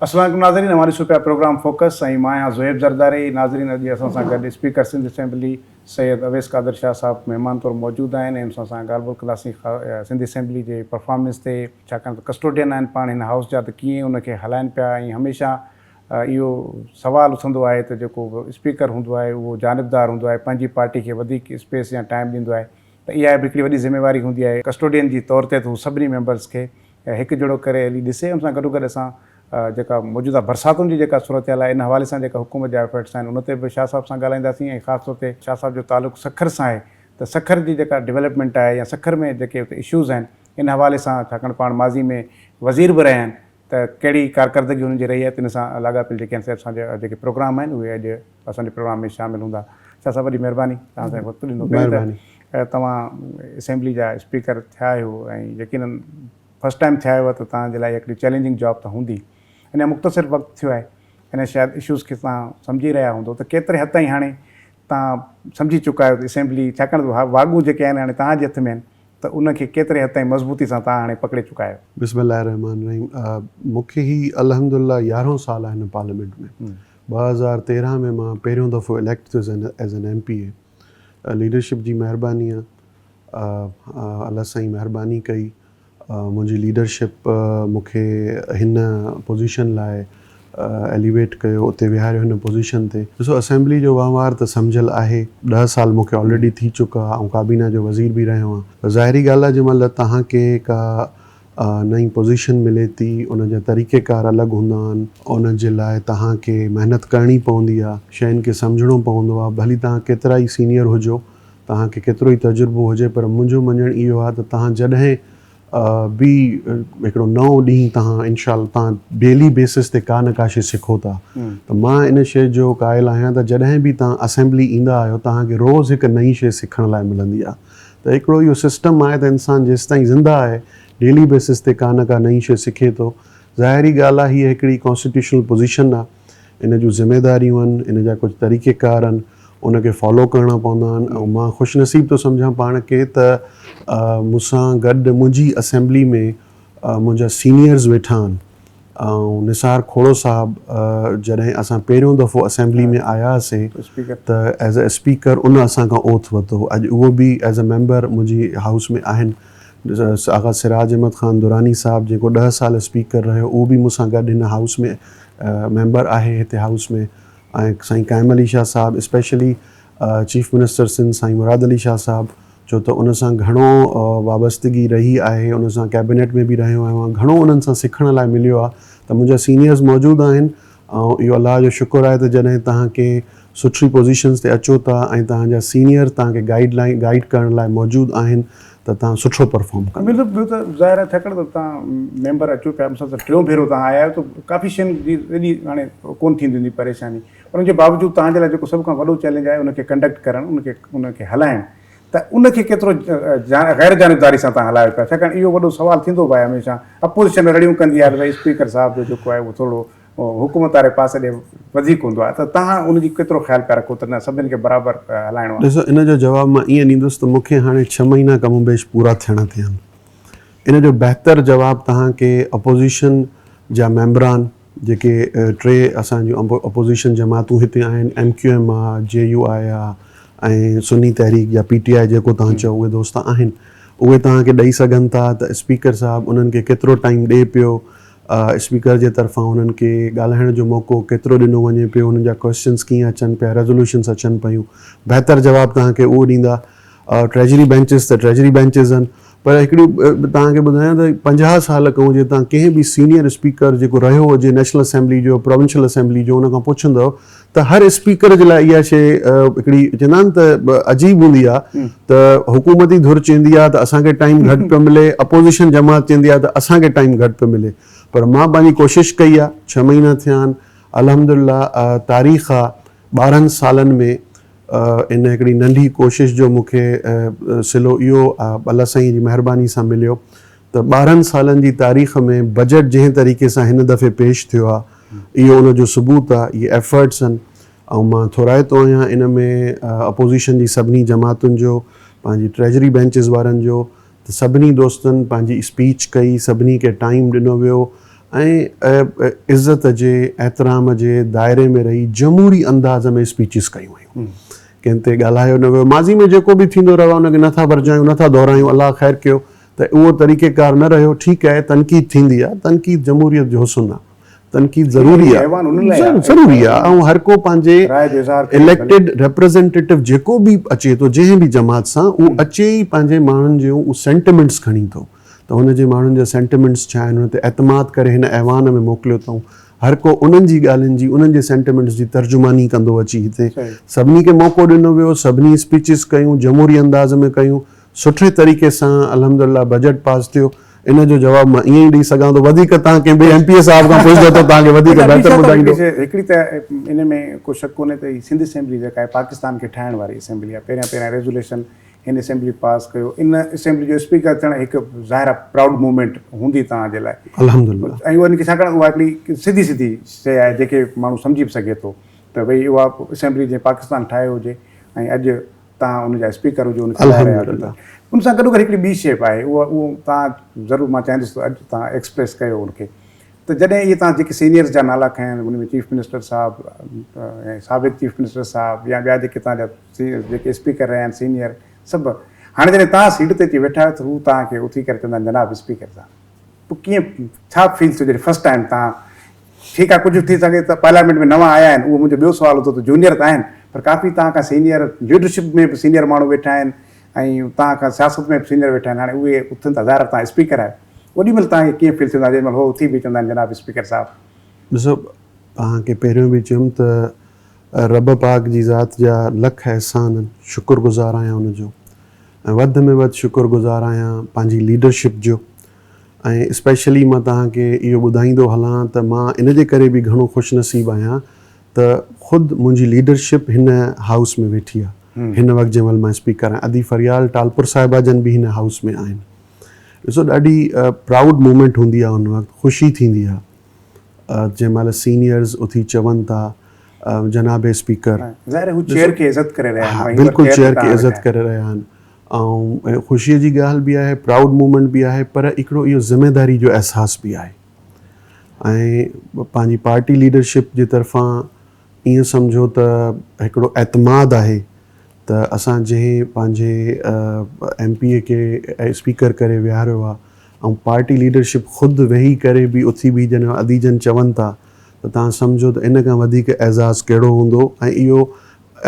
السلام عليڪم ناظرين اوهان ڏسو پيا پروگرام فوڪس ۽ مان آهيان زوهيب زرداري ناظرين اڄ اسان سان گڏ اسپيڪر سنڌ اسيمبلي سيد اويس قادر شاهه صاحب مهمان طور موجود آهن ۽ ان سان ڳالهه ٻولهه ڪنداسين سنڌ اسيمبلي جي پرفارمنس تي ڇاڪاڻ ته ڪسٽوڊين آهن پاڻ هن هائوس جا ته ڪيئن ان کي هلائن پيا ۽ هميشه اهو سوال اٿندو آهي ته جيڪو اسپيڪر هوندو آهي اهو جانبدار هوندو آهي پنهنجي پارٽي کي وڌيڪ اسپيس يا ٽائيم ڏيندو آهي ته اها به هڪڙي وڏي ذميواري هوندي آهي ڪسٽوڊين جي طور تي ته هو سڀني ميمبرز کي هڪ جهڙو ڪري هلي ڏسي ان سان گڏوگڏ اسان جيڪا موجوده برساتن جي جيڪا صورتحال آهي ان حوالي سان جيڪا حڪومت جا ايفرٽس آهن ان تي به شاهه صاحب سان ڳالهائينداسين ۽ خاص طور تي شاهه صاحب جو تعلق سکر سان آهي ته سکر جي جيڪا ڊولپمينٽ آهي يا سکر ۾ جيڪي اتي اشوز آهن ان حوالي سان ڇاڪاڻ پاڻ ماضي ۾ وزير به رهيا آهن ته ڪهڙي ڪارڪردگي انهن جي رهي آهي تن سان لاڳاپيل جيڪي آهن سي اسان جا جيڪي پروگرام آهن اهي اڄ اسان جي پروگرام ۾ شامل هوندا شاهه صاحب وڏي مهرباني توهان اسان کي وقت ڏنو پهرين ته توهان اسيمبلي جا اسپيڪر ٿيا آهيو ۽ يقينن فرسٽ ٽائيم ٿيا آهيو ته توهان جي لاء هڪڙي چئلينجنگ جاب ته هوندي اڃا مختصر وقت ٿيو آهي اڃا شايد اشوز کي توهان سمجهي رهيا هوندو ته ڪيتري حد تائين هاڻي توهان سمجهي چڪا آهيو ته اسيمبلي ڇاڪاڻ ته واڳون جيڪي آهن هاڻي توهان جي هٿ ۾ آهن ته ان کي ڪيتري حد تائين مضبوطي سان توهان هاڻي پڪڙي چڪا آهيو. بسم الله الرحمٰن الرحيم مون کي هي الحمدلله يارهون سال آهي هن پارليامينٽ ۾ 2013 ۾ مان پهريون دفعو اليڪٽ ٿيس as an M P A leadership جي مهرباني آ الله سائين مهرباني ڪئي منهنجي ليڊرشپ مون کي هن پوزيشن لاء ايليويٽ ڪيو اتي ويهاريو هن پوزيشن تي ڏسو اسيمبلي جو وهنوار ته سمجهيل آهي ڏهه سال مون کي آلريڊي ٿي چڪا آئون ڪابينا جو وزير به رهيو آهيان ظاهري ڳالهه آهي جنهن مهل توهان کي ڪا نئين پوزيشن ملي ٿي ان جا طريقي ڪار الڳ هوندا آهن ان جي لاء توهان کي محنت ڪرڻي پوندي آهي شين کي سمجهڻو پوندو آهي ڀلي توهان ڪيترا ئي سينيئر هجو توهان کي ڪيترو ئي تجربو هجي پر منهنجو مڃڻ اهو آهي ته توهان جڏهن به هڪڙو نئون ڏينهن توهان انشاء الله توهان ڊيلي بيسس تي ڪا نه ڪا شي سکو ٿا ته مان ان شي جو قائل آهيان ته جڏهن به توهان اسيمبلي ايندا آهيو توهان کي روز هڪ نئين شي سکڻ لاء ملندي آهي ته هڪڙو اهو سسٽم آهي ته انسان جيستائين زنده آهي ڊيلي بيسس تي ڪا نه ڪا نئين شي سکي ٿو. ظاهري ڳالهه آهي هيء هڪڙي ڪانسٽيٽيوشنل پوزيشن آهي، ان جون ذميداريون آهن، ان جا ڪجهه طريقيڪار آهن، ان کي فالو ڪرڻا پوندا آهن ۽ مان خوش نصيب ٿو سمجهان پاڻ کي ته مون سان گڏ منهنجي اسيمبلي ۾ منهنجا سينيئرز ويٺا آهن. ۽ نثار کوڙو صاحب جڏهن اسان پهريون دفعو اسيمبلي ۾ آياسي ته ايز اي اسپيڪر ان اسان کان اوٿ ورتو هو اڄ اهو به ايز اي ميمبر منهنجي هائوس ۾ آهن آغا سراج احمد خان دراني صاحب جيڪو ڏهه سال اسپيڪر رهيو اهو به مون سان گڏ هن هائوس ۾ ميمبر آهي هتي هائوس ۾ ۽ سائين قائم علي شاهه صاحب اسپيشلي چيف منسٽر سنڌ سائين مراد علي شاهه صاحب ڇو ته ان سان گهڻو وابستگي رهي آهي، ان سان ڪيبينيٽ ۾ به رهيو آهيان، گهڻو انهن سان سکڻ لاء مليو آهي ته منهنجا سينيئرز موجود آهن ۽ اهو الله جو شڪر آهي ته جڏهن توهان ڪنهن سٺي پوزيشنز تي اچو ٿا ۽ توهان جا سينيئر توهان کي گائيڊ لائين گائيڊ ڪرڻ لاء موجود آهن ته توهان سٺو پرفارم ڪندا. ٻيو ته ٻيو ته ظاهر آهي ڇاڪاڻ ته توهان ميمبر اچو پيا مسلسل ٽيون ڀيرو توهان آيا آهيو ته ڪافي شين جي ايڏي هاڻي ڪونه ٿيندي هوندي پريشاني پر ان جي باوجود توهان جي لاء جيڪو سڀ کان وڏو چئلينج آهي ان کي ڪنڊڪٽ ڪرڻ ان کي ان کي هلائڻ ته ان کي ڪيترو غير جانبداري سان توهان هلايو پيا ڇاڪاڻ اهو وڏو سوال ٿيندو به آهي هميشه اپوزيشن رڙيون ڪندي آهي ته ڀئي اسپيڪر صاحب جو جيڪو آهي اهو ٿورو حڪومت واري پاسي ڏي وڌيڪ هوندو آهي ته توهان ان جي ڪيترو خيال پيا رکو ته نه سڀني کي برابر هلائڻو آهي. ڏسو ان جو جواب مان ائين ڏيندس ته مون کي هاڻي ڇهه مهينا ڪم و بيش پورا ٿيڻ تي آهن ان جو بهتر جواب توهان کي اپوزيشن جا ميمبران جيڪي ٽي اسان جون اپوزيشن جماعتون هتي آهن ايم ڪيو ايم آ، جي يو آء آ ۽ سني تحريڪ يا پي ٽي آء جيڪو توهان چئو اهي دوست آهن اهي توهان کي ڏئي سگهن ٿا ته اسپيڪر صاحب انهن کي ڪيترو ٽائيم ڏئي پيو اسپيڪر جي طرفان انهن کي ڳالهائڻ جو موقعو ڪيترو ڏنو وڃي پيو انهن جا ڪويسچنس ڪيئن اچن پيا ريزولوشنس اچن پيون بهتر جواب توهان کي اهو ڏيندا ٽريجري بينچز ته ٽريجري بينچز آهن پر هڪڙي توهان کي ٻڌايان ته 50 سال کان جي توهان ڪنهن به سينيئر اسپيڪر جيڪو رهيو هجي نيشنل اسيمبلي جو پراونشل اسيمبلي جو ان کان پڇندو ته هر اسپيڪر جي لاء اها شيء هڪڙي چوندا آهن ته عجيب هوندي آهي ته حڪومتي ڌر چوندي آهي ته اسان کي ٽائيم گهٽ پيو ملي اپوزيشن جماعت چوندي آهي ته اسان کي ٽائيم گهٽ پيو ملي پر مان پنهنجي ڪوشش ڪئي آهي ڇهه مهينا ٿيا آهن الحمدلله تاريخ آهي ٻارهن سالن ۾ ان هڪڙي ننڍي ڪوشش جو مون کي صلو اهو الله سائين جي مهرباني سان مليو ته ٻارهن سالن جي تاريخ ۾ بجيٽ جنهن طريقي سان هن دفعي پيش ٿيو آهي اهو ان جو ثبوت آهي اهي ايفرٽس آهن ۽ مان ٿورائتو آهيان ان ۾ اپوزيشن جي سڀني جماعتن جو پنهنجي ٽريجري بينچز وارن جو ته سڀني دوستن پنهنجي اسپيچ ڪئي سڀني کي ٽائيم ڏنو ويو ۽ عزت جي احترام جي دائري ۾ رهي جمهوري انداز ۾ اسپيچز ڪيون ويون. ڪنهن تي ڳالهايو نه ويو. ماضي ۾ جيڪو به ٿيندو رهيو آهي ان کي نه ٿا ورجايون نه ٿا دهرايون الله خير ڪيو ته اهو طريقيڪار نه رهيو. ٺيڪ آهي تنقيد ٿيندي آهي تنقيد جمهوريت جو حسن آهي. تنقيد ضروري آ ضروري آ ۽ هر ڪو پنهنجي اليڪٽيڊ ريپريزينٽيٽو جيڪو به اچي ٿو جنهن به جماعت سان اهو اچي ئي پنهنجي ماڻهن جون اهي سينٽيمينٽس کڻي ٿو ته هن جي ماڻهن جا سينٽيمينٽس ڇا آهن ان تي اعتماد ڪري هن ايوان ۾ موڪليو اٿئون هر ڪو انهن جي ڳالهين جي انهن جي سينٽيمينٽس جي ترجماني ڪندو اچي هتي سڀني کي موقعو ڏنو ويو سڀني اسپيچز ڪيون جمهوري انداز ۾ ڪيون سٺي طريقي سان الحمدلله بجيٽ پاس ٿيو ان جو جواب مان ائين ئي ڏئي سگهان ٿو وڌيڪ توهان ڪنهن ٻئي ايم پي اي صاحب کان پڇندو ته توهان کي وڌيڪ بهتر ٻڌائيندو. هڪڙي ته ان ۾ ڪو شڪ ڪونهي ته هي سنڌ اسيمبلي جيڪا آهي پاڪستان کي ٺاهڻ واري اسيمبلي آهي پهريان پهريان ريزوليشن هن اسيمبلي پاس ڪيو ان اسيمبلي جو اسپيڪر ٿيڻ هڪ ظاهر آهي پرائوڊ موومينٽ هوندي توهان جي لاء الحمدلله ۽ اهو ان کي ڇاڪاڻ اها هڪڙي سڌي سڌي شيء آهي جيڪي ماڻهو سمجهي به سگهي ٿو ته ڀئي اها اسيمبلي جنهن پاڪستان ٺاهيو هجي ۽ اڄ توهان ان جا اسپيڪر هجو ان کي ڳائي رهيا هجو ته ان سان گڏوگڏ هڪڙي ٻي شيء به آهي اها اهو توهان ضرور مان چاهيندس ته اڄ توهان ايڪسپريس ڪيو ان کي ته جڏهن اهي توهان جيڪي سينيئرز جا نالا کنيا آهن ان ۾ چيف منسٽر صاحب ۽ سابق چيف منسٽر صاحب يا ٻيا جيڪي توهان جا جيڪي اسپيڪر رهيا آهن سينيئر سڀ هاڻي جڏهن توهان سيٽ تي اچي ويٺا آهيو ته هو توهان کي اٿي ڪري چوندا آهن جناب اسپيڪر صاحب پوء ڪيئن ڇا فيل ٿيو جڏهن فرسٽ ٽائيم توهان ٺيڪ آهي ڪجهه ٿي سگهي ته پارليامينٽ ۾ نوان آيا آهن اهو منهنجو ٻيو سوال هوندو ته جونيئر ته آهن پر ڪافي توهان کان سينيئر ليڊرشپ ۾ به سينيئر ماڻهو ويٺا آهن ۽ توهان کان سياست ۾ به سينيئر ويٺا آهن هاڻي اهي اٿن ٿا ظاهر آهي توهان اسپيڪر آهيو اوڏي مهل توهان کي ڪيئن فيل ٿيندو آهي جنهن مهل هو اٿي به چوندا آهن جناب اسپيڪر صاحب. ڏسو توهان کي پهريون به چيم ته رب پاڪ جي ذات جا لک احسان آهن شڪر گذار آهيان ان جو ۽ وڌ ۾ وڌ شڪر گذار آهيان پنهنجي ليڊرشپ جو ۽ اسپيشلي مان توهان کي اهو ٻڌائيندو هلان ته مان ان جي ڪري به گهڻو خوش نصيب آهيان ته خود منهنجي ليڊرشپ هن هائوس ۾ ويٺي آهي هن وقت جنهن مهل مان اسپيڪر آهيان ادي فريال ٽالپر صاحبه جن به هن هائوس ۾ آهن ڏسو ڏاڍي پرائوڊ مومينٽ هوندي آهي ان وقت خوشي ٿيندي آهي جنهن مهل سينيئرز اٿي چون ٿا جناب اسپيڪر ظاهر هو چيئر کي عزت ڪري رهيا آهن بلڪل چيئر کي عزت ڪري رهيا آهن ۽ خوشيء جي ڳالهه به آهي، پرائوڊ مومينٽ به آهي پر هڪڙو اهو ذميداري جو احساس به آهي ۽ پنهنجي پارٽي ليڊرشپ جي طرفان ائين سمجهو ته هڪڙو اعتماد آهي ته اسان جنهن پنهنجي ايم پي اي کي اسپيڪر ڪري ويهاريو آهي ۽ پارٽي ليڊرشپ خود ويهي ڪري به اٿي بيهي جڏهن اديجن چون ٿا ته توهان سمجهو ته ان کان وڌيڪ اعزاز ڪهڙو هوندو ۽ اهو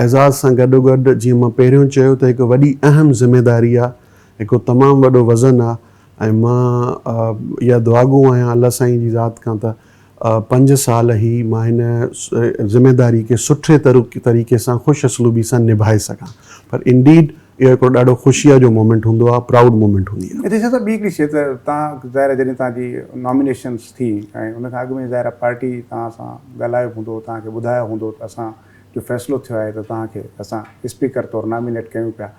اعزاز سان گڏوگڏ جيئن مان پهريون چيو ته هڪ وڏي اهم ذميداري آ، هڪ تمام وڏو وزن آ ۽ مان اها دعاگو آهيان الله سائين جي ذات کان ته پنج سال هي مان هن ذميداري کي سٺي طريقي سان خوش اسلوبي سان نڀائي سگهان پر انڊيڊ اهو هڪڙو ڏاڍو خوشيء جو مومينٽ هوندو آ، پرائوڊ مومينٽ هوندي آ. ادي صاحب ٻي هڪڙي شيء ته توهان ظاهر آهي جڏهن توهان جي نامينيشنس ٿي ۽ ان کان اڳ ۾ ظاهر آهي پارٽي توهان سان ڳالهايو به هوندو توهان کي ٻڌايو هوندو ته اسان جو فيصلو ٿيو آهي ته توهان کي اسان اسپيڪر طور نامينيٽ ڪيون پيا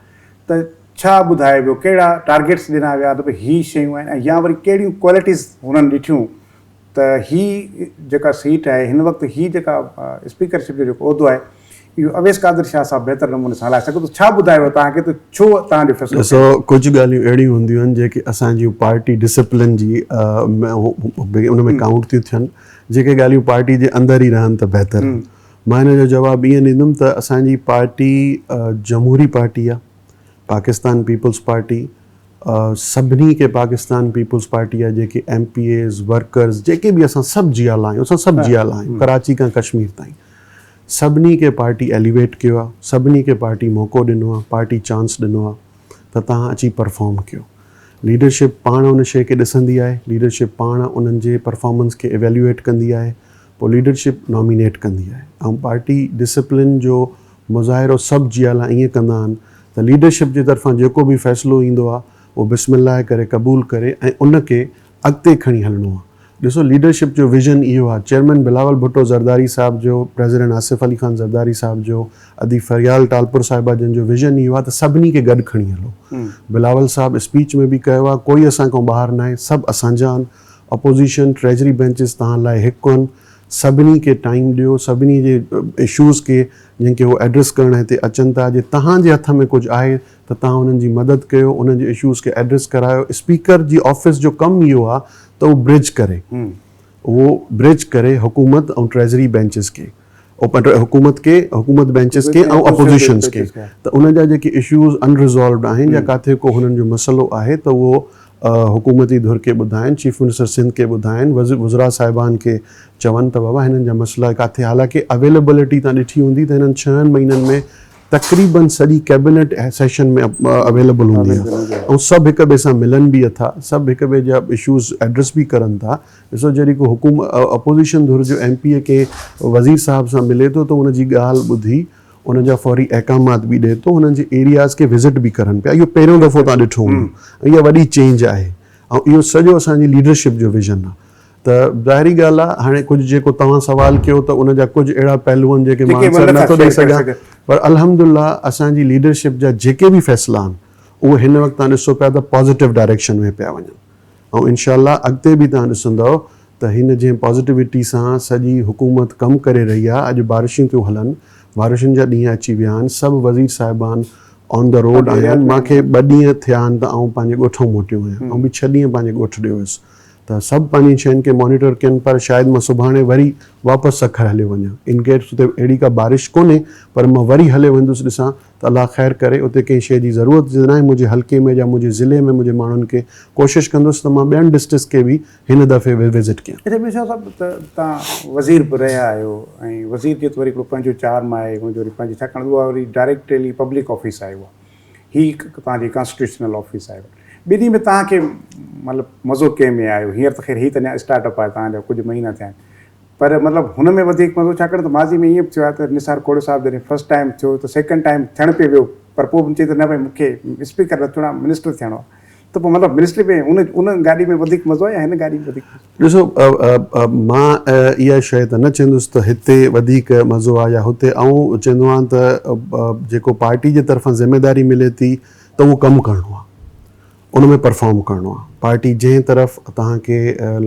ته ڇا ٻڌايو ويو ڪهڙا ٽارگيٽس ڏنا ويا ته ڀئي هي شيون آهن ۽ يا وري ڪهڙيون ڪوالٽيز هنن ڏٺيون ته هي جيڪا سيٽ آهي هن وقت هي جيڪا اسپيڪرشپ جو جيڪو عهدو آهي اهو اويس قادر شاهه صاحب بهتر نموني سان هلائي سگهي ٿو ڇا ٻڌايو ويو توهان کي ته ڇو توهان جو فيصلو ڏسو ڪجهه ڳالهيون اهڙيون هونديون آهن جيڪي اسان جون پارٽي ڊسپلن جي ان ۾ ڪائونٽ ٿيون ٿين جيڪي ڳالهيون پارٽي جي اندر ئي رهن ته بهتر آهن مان ان جو جواب ائين ڏيندم ته اسان جي پارٽي جمهوري پارٽي آ، پاڪستان پيپلز پارٽي سڀني کي پاڪستان پيپلز پارٽي جا جيڪي ايم پي ايز، ورڪرز جيڪي به اسان سڀ جيالا آهيون، اسان سڀ جيالا آهيون ڪراچي کان ڪشمير تائين سڀني کي پارٽي ايليويٽ ڪيو آ، سڀني کي پارٽي موقعو ڏنو آ، پارٽي چانس ڏنو آ ته توهان اچي پرفارم ڪيو. ليڊرشپ پاڻ ان شيء کي ڏسندي آهي، ليڊرشپ پاڻ انهن جي پرفارمنس کي ايويليوئيٽ ڪندي آهي، پوء ليڊرشپ نامينيٽ ڪندي آهي ۽ پارٽي ڊسپلن جو مظاهرو سڀ جيالا ائين ڪندا آهن ته ليڊرشپ جي طرفان جيڪو به فيصلو ايندو آهي اهو بسم الله ڪري قبول ڪري ۽ ان کي اڳتي کڻي هلڻو آهي. ڏسو ليڊرشپ جو ويزن اهو آهي چيئرمين بلاول ڀٽو زرداري صاحب جو، پريزيڊنٽ آصف علي خان زرداري صاحب جو، ادي فريال ٽالپر صاحبه جن جو ويزن اهو آهي ته سڀني کي گڏ کڻي هلو. بلاول صاحب اسپيچ ۾ به ڪيو آهي ڪوئي اسان کان ٻاهر ناهي سڀ اسان جا آهن. اپوزيشن ٽريجري بينچز توهان لاء هڪ آهن، سڀني کي ٽائيم ڏيو، سڀني جي اشوز کي جن کي هو ايڊريس ڪرڻ هتي اچن ٿا، جي توهان جي هٿ ۾ ڪجهه آهي ته توهان انهن جي مدد ڪيو، انهن جي اشوز کي ايڊريس ڪرايو، اسپيڪر جي آفيس جو ڪم اهو آهي ته هو برج ڪري. اهو برج ڪري حڪومت ۽ ٽريزري بينچز کي حڪومت کي حڪومت بينچز کي ۽ اپوزيشنز کي ته ان جا جيڪي اشوز ان ريزالوڊ آهن يا ڪاٿي ڪو هنن جو مسئلو آهي ته اهو حڪومتي ڌر کي ٻڌائين چيف منسٽر سنڌ کي ٻڌائين وزراء صاحبان کي چون ته بابا هنن جا مسئلا ڪاٿي حالانڪه اويليبلٽي تان ڏٺي هوندي ته هنن ڇهن مهينن ۾ تقريبن سڄي ڪيبنيٽ سيشن ۾ اويليبل هوندي آهي ۽ سڀ هڪ ٻئي سان ملن به اٿا سڀ هڪ ٻئي جا اشوز ايڊريس به ڪرن ٿا. ڏسو جڏهن ڪو حڪوم اپوزيشن ڌر جو ايم پي اي ڪنهن وزير صاحب سان ملي ٿو ته ان جي ڳالهه ٻڌي ان جا فوري احڪامات به ڏئي ٿو انهن جي ايرياز کي وزٽ به ڪرن پيا اهو پهريون دفعو توهان ڏٺو هوندو ۽ اها وڏي چينج آهي ۽ اهو سڄو اسان جي ليڊرشپ جو ويزن آهي ته ظاهري ڳالهه آهي هاڻي ڪجهه جيڪو توهان سوال ڪيو ته ان جا ڪجهه اهڙا پهلو آهن جيڪي مان آنسر نٿو ڏئي سگهان پر الحمدلله اسان جي ليڊرشپ جا جيڪي به فيصلا آهن اهي هن وقت توهان ڏسو پيا ته پازيٽو ڊائريڪشن ۾ پيا وڃن ۽ انشاء الله اڳتي به توهان ڏسندؤ ته هن جنهن پازيٽوٽي سان سڄي حڪومت ڪم ڪري رهي آهي اڄ بارشون ٿيون هلن بارشن جا ڏينهن اچي ويا آهن سڀ وزير صاحبان آن the road آهن مان کي ٻه ڏينهن ٿيا آهن ته آئون پنهنجي ڳوٺئون موٽيو آهيان آئون به ڇهه ڏينهن پنهنجي ڳوٺ ڏيو هيس ته سڀ پنهنجين شين کي مانيٽر ڪين پر شايد مان سڀاڻي وري واپس سکر هليو وڃان ان ڪيس اتي اهڙي ڪا بارش ڪونهي پر مان وري هليو ويندس ڏسان ته الله خير ڪري اتي ڪنهن شيء جي ضرورت جي ناهي منهنجي حلقي ۾ يا منهنجي ضلعي ۾ منهنجي ماڻهن کي ڪوشش ڪندس ته مان ٻين ڊسٽرڪٽس کي به هن دفعي وزٽ ڪيان. اڇا مير صاحب ته توهان وزير به رهيا آهيو ۽ وزير جو ته وري هڪڙو پنهنجو چارم آهي ان جو وري پنهنجي ڇاڪاڻ ته اها وري ڊائريڪٽلي پبلڪ آفيس آهي اها هي توهان جي ڪانسٽيٽيوشنل آفيس آهي ٻنهي ۾ توهان کي مطلب مزو ڪنهن ۾ آيو هينئر ته خير هي ته اڃا اسٽارٽ اپ آهي توهان جا ڪجهه مهينا ٿيا آهن پر مطلب هن ۾ وڌيڪ مزو ڇاڪاڻ ته ماضي ۾ ائين به ٿيو آهي ته نثار کوڙو صاحب جڏهن فرسٽ ٽائيم ٿيو ته سيڪنڊ ٽائيم ٿيڻ پئي ويو پر پوء به چئي ته نه ڀائي مون کي اسپيڪر نه ٿيڻو آهي منسٽر ٿيڻو آهي ته پوء مطلب منسٽري ۾ ان ان گاڏي ۾ وڌيڪ مزو آهي يا هن گاڏي ۾ وڌيڪ مزو؟ ڏسو مان اها شيء ته نه چوندس ته هتي وڌيڪ مزو آهي يا هتي آئون چوندو آهيان ته جيڪو پارٽي جي طرفان ذميداري ملي ٿي ته اهو ڪم ڪرڻو آهي ان ۾ پرفارم ڪرڻو آهي پارٽي جنهن طرف توهان کي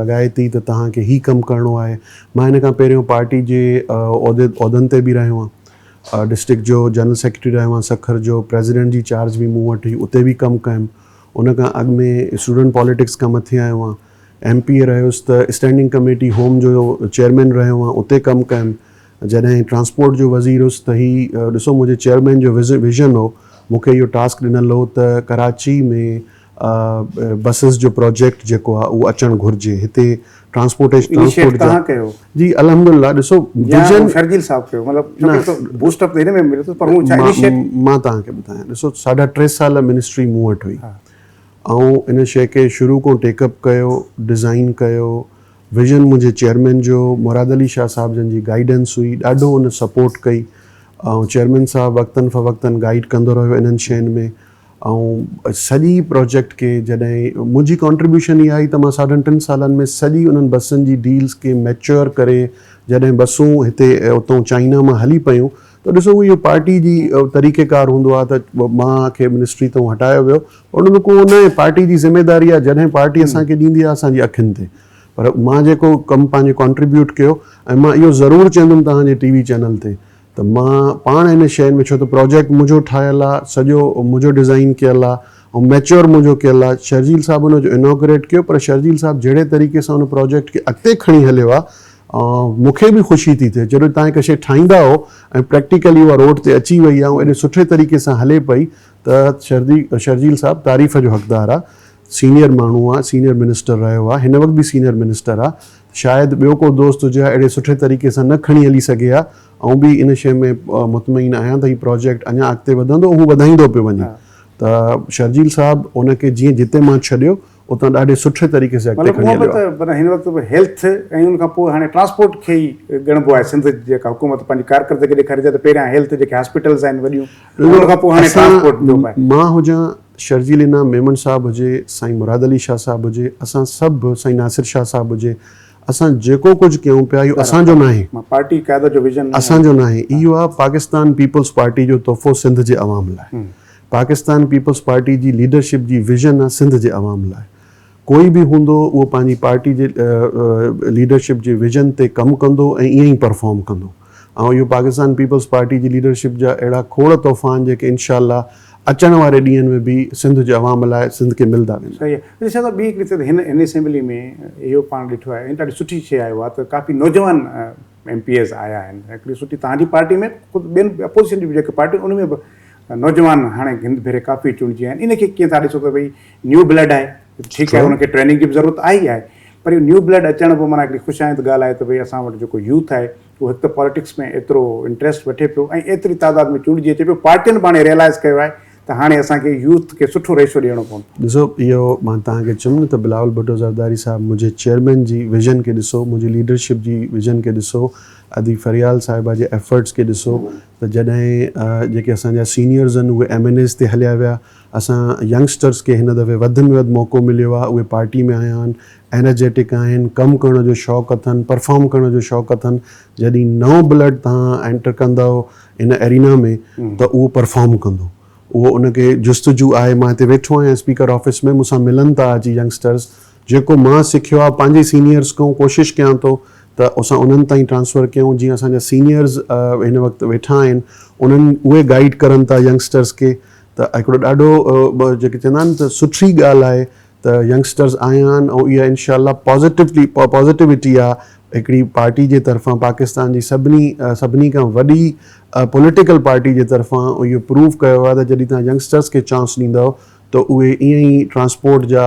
لڳائي ٿي ته توهان کي هي ڪم ڪرڻو آهي مان هن کان پهريون پارٽي جي عهدي عهدن تي به رهيو آهيان ڊسٽرڪٽ جو جنرل سيڪريٽري رهيو آهيان سکر جو پريزيڊنٽ جي چارج به مون وٽ هئي اتي به ڪم ڪيم ان کان اڳ ۾ اسٽوڊنٽ پاليٽڪس کان مٿي آيو آهيان ايم پي اي رهيس ته اسٽينڊنگ ڪميٽي هوم جو چيئرمين رهيو آهيان اتي ڪم ڪيم جڏهن ٽرانسپورٽ جو وزير هيس ته هي ڏسو منهنجي چيئرمين جو ويزن هو مون کي اهو ٽاسڪ ڏنل هو ته ڪراچي ۾ بسز جو پروجيڪٽ جيڪو آهي اهو اچڻ گهرجي هتي ٽرانسپورٽيشن ٽرانسپورٽ جا ڪيو جي الحمدلله ڏسو ويزن شرجيل صاحب ڪيو مطلب بوسٽ اپ هن ۾ مليو ٿو پر هو ڇا انيشيٽ مان توهان کي ٻڌايان ڏسو ساڍا ٽي سال منسٽري مون وٽ هئي آئون ان شيء کي شروع کان ٽيڪ اپ ڪيو، ڊزائين ڪيو، ويزن منهنجي چيئرمين جو مراد علي شاهه صاحب جن جي گائيڊنس هئي، ڏاڍو ان سپورٽ ڪئي ۽ چيئرمين صاحب وقتن فوقتن گائيڊ ڪندو رهيو انهن شين ۾ ۽ سڄي پروجيڪٽ کي جڏهن منهنجي ڪانٽريبيوشن اها هئي ته مان ساڍن ٽن سالن ۾ سڄي انهن بسن جي ڊيلز کي ميچوئر ڪري جڏهن بسون هتي اتان چائنا مان هلي پيون ته ڏسو اهو پارٽي جي طريقي ڪار هوندو آهي ته مان کي منسٽري تان هٽايو ويو ان ۾ ڪو نه آهي پارٽي جي ذميداري آهي جڏهن پارٽي اسان کي ڏيندي آهي اسان جي اکين تي پر مان جيڪو ڪم پنهنجو ڪانٽريبيوٽ ڪيو ۽ مان اهو ضرور چوندم توهان جي ٽي وي چينل تي ته مان پاڻ هن شين ۾ ڇو ته پروجيڪٽ منهنجو ٺاهيل آهي سڄو منهنجو ڊزائين ڪيل آهي ۽ ميچوئر منهنجو ڪيل آهي شرجيل صاحب ان جو انوگريٽ ڪيو پر شرجيل صاحب جهڙي طريقي سان ان پروجيڪٽ کي اڳتي کڻي هليو آهي مون کي به خوشي ٿي ٿئي جڏهن توهان هڪ شيء ٺاهيندا آهو ۽ پريڪٽيڪلي اها روڊ تي اچي وئي آهي ۽ ايڏي سٺي طريقي سان هلي پئي ته شرجيل صاحب تعريف جو حقدار آهي سينيئر ماڻهو آهي سينيئر منسٽر رهيو آهي هن وقت به سينيئر منسٽر آهي شايد ٻيو ڪو دوست هجي ها اهڙي سٺي طريقي سان نه کڻي هلي سگهي ها آئون به ان شيء ۾ مطمئن آهيان ته هي پروجيڪٽ اڃا اڳتي وڌندو هو وڌائيندو پيو وڃي ته شرجيل صاحب ان کي جيئن جتي مان ڇڏيو اتان ڏاڍي سٺي طريقي سان اڳتي مطلب کڻي اها به هليو آهي. ته معنيٰ هن وقت به هيلٿ ۽ ان کان پوء هاڻي ٽرانسپورٽ کي ئي ڳڻبو آهي سنڌ جي جيڪا حڪومت پنهنجي ڪارڪردگي ڏيکاري ٿي ته پهريان هيلٿ جيڪي هاسپيٽلز آهن وڏيون ۽ ان کان پوء هاڻي اسان ٽرانسپورٽ جو به آهي. مان هجان، شرجيل انعام ميمڻ صاحب هجي، سائين مراد علي شاهه صاحب هجي، اسان سڀ سائين ناصر شاهه صاحب هجي، اسان جيڪو ڪجهه ڪيون پيا اهو اسان جو ناهي. مان پارٽي قيادت جو ويزن اسان جو ناهي اهو آهي پاڪستان پيپلز پارٽي جو تحفو سنڌ جي عوام لاء. پاڪستان پيپلز پارٽي جي ليڊرشپ جي ويزن آ سنڌ جي عوام لاء. ڪوئي به هوندو اهو پنهنجي پارٽي جي ليڊرشپ جي ويزن تي ڪم ڪندو ۽ ائين ئي پرفارم ڪندو. ۽ اهو پاڪستان پيپلز پارٽي جي ليڊرشپ جا اهڙا کوڙ تحفا آهن جيڪي انشاء الله اچڻ واري ڏينهن ۾ به سنڌ جي عوام لاء سنڌ کي ملدا ويندا. صحيح آهي اچا شاهه صاحب ٻي هڪڙي ته هن هن اسيمبلي ۾ اهو پاڻ ڏٺو آهي ۽ ڏاڍي سٺي شيء آهي اها ته ڪافي نوجوان ايم پي ايز آيا آهن هڪڙي سٺي توهان جي پارٽي ۾ خود ٻين اپوزيشن جون به جيڪي پارٽيون ان ۾ به نوجوان هاڻي هن ڀيري ڪافي چونڊجي آيا آهن ان کي ڪيئن ٿا ڏسو ته ڀئي نيو بلڊ آهي ٺيڪ آهي ان کي ٽريننگ جي به ضرورت آهي ئي آهي پر اهو نيو بلڊ اچڻ به معنيٰ هڪڙي خوش آئند ڳالهه آهي ته ڀئي اسان وٽ جيڪو يوٿ آهي اهو هڪ ته پاليٽڪس ۾ ايترو انٽريسٽ وٺي پيو ۽ ايتري تعداد ۾ چونڊجي اچي پيو پارٽين به هاڻي ريئلائز ڪيو آهي ته هاڻي اسان کي يوٿ کي سٺو ريشو ڏيڻو پوندو. ڏسو اهو مان توهان کي چيم نه ته بلاول ڀٽو زرداري صاحب منهنجي چيئرمين جي ويزن کي ڏسو منهنجي ليڊرشپ جي ويزن کي ڏسو ادي فريال صاحبه جي ايفرٽس کي ڏسو ته جڏهن جيڪي اسان جا سينيئرز آهن اهي ايم اين ايز تي هليا ويا اسان ينگسٽرز کي هن دفعي وڌ ۾ وڌ موقعو مليو آهي اهي پارٽي ۾ آيا آهن انرجيٽڪ آهن ڪم ڪرڻ جو شوق اٿن پرفارم ڪرڻ جو شوق اٿن جڏهن نئون بلڊ توهان اينٽر ڪندؤ ان ارينا ۾ ته اهو پرفارم ڪندو اهو ان کي جستجو آهي مان هتي ويٺو آهيان اسپيڪر آفيس ۾ مون سان ملن ٿا اچي ينگسٽرز جيڪو مان سکيو آهي پنهنجي سينيئرز کان ڪوشش ڪيان ٿو ته اسان انهن تائين ٽرانسفر ڪيون جيئن اسان جا سينيئرز هن وقت ويٺا آهن انهن اهي گائيڊ ڪرن ٿا ينگسٽرز کي ته هڪڙو ڏاڍو جيڪي چوندا آهن ته سٺي ڳالهه آهي ته ينگسٽرز آيا آهن ۽ اها انشاء الله پازيٽولي پازيٽوٽي آهي هڪڙي پارٽي جي طرفان پاڪستان جي سڀني سڀني کان وڏي پوليٽيڪل پارٽي جي طرفان اهو پروف ڪيو آهي ته جڏهن توهان ينگسٽرز کي چانس ڏيندؤ ته اهي ائين ئي ٽرانسپورٽ جا